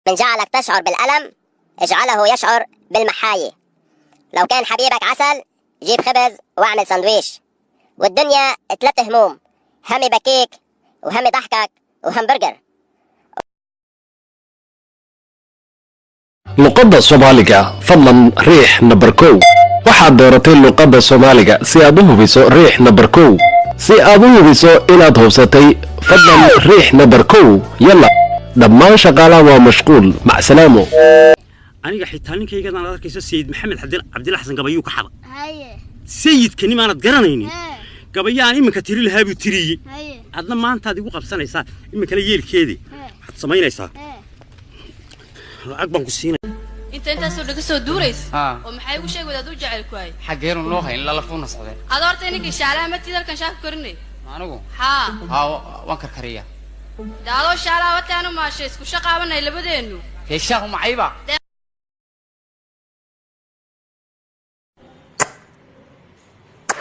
من جعلك تشعر بالألم اجعله يشعر بالمحاية. لو كان حبيبك عسل جيب خبز واعمل سندويش. والدنيا ثلاث هموم، هم بكيك وهم ضحكك وهم برجر. Luqadda Soomaaliga, fadlan riix nambar 1. Waxaad dooratay luqadda Soomaaliga. Si aad u hubiso, riix nambar 1. Si aad u hubiso inaad hubsatay, fadlan riix nambar 1. Yalla, dhammaan shaqaalaha waa mashquul. Macsalaamo. Aniga xitaa ninkaygadan aad arkayso, Sayid Maxamed Cabdilla Xasan, gabayuu ka xada sayidka nimaanad garanaynin. Gabayaan iminka tiri lahaa buu tiriyey. Adna maantaad igu qabsanaysaa iminkana yeelkeedii. Waxaad samaynaysaa, lacag baan ku siinaya. Inta intaasoo dhaga soo duuraysa Haa. oo maxay igu sheegi wadaad u jecel ku hay? Xaggeenu noo hayn lalafuuna socdeen. Ada horta ninkii shaalaha matid halkan shaah ku karinay? Anigu? Haa. Haa, waan karkariyaa. De adoo shaalaha wataanu maashay isku shaqaabanay labadeennu. Dee shaahu macayba.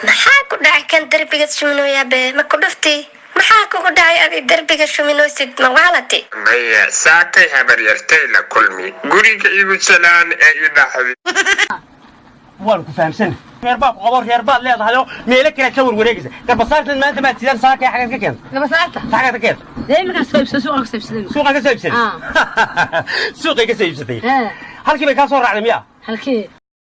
Maxaa ku dhacay kan derbiga shuminooyaa? Be ma ku dhufti? Maxaa kugu dhacay adi derbiga shuminoosid? Ma waalati? Maya, saakay habaryartay la kulmi, guriga igu salaan ee i dhaxday. Waan ku fahamsan, reer baa ku qabo, reer baad leedahayoo meelo kale ka warwareegaysa. Garbasaartan maanta maad sidaan saakay xagaad ka keenta? Gabasaarta? Xagaad ka keenta? Dee iminkaan soo iibsaday, suuqa ka soo iibsaday. Suuqaa ka soo iibsatay? Ah. Suuqay ka soo iibsatay? Ee. Halkii bay kaa soo raacday miya? Halkee?